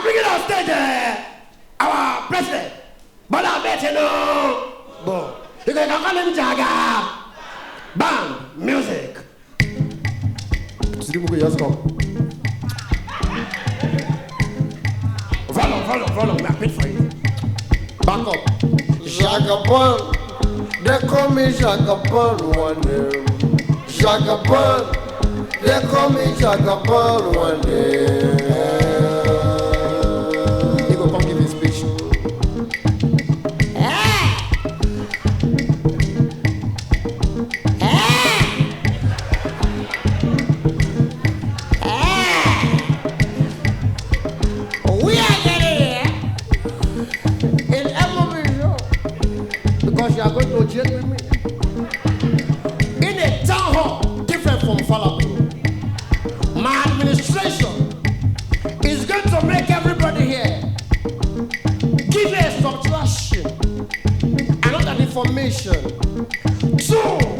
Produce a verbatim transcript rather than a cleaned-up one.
Bring it on stage, eh, our president, Bola Ahmed Tinubu. You can call him Jaga. Bam, music. Tinubu, just come. Follow, follow, follow. We are paid for it. Back up. Jagaban, they call me Jagaban one day. Jagaban, they call me Jagaban one day. He go come give his speech. We are getting here in M O B show because you are going to jail with me. In a town hall, different from Falafel. My administration is going to make everybody here give a subtraction, another information. Two,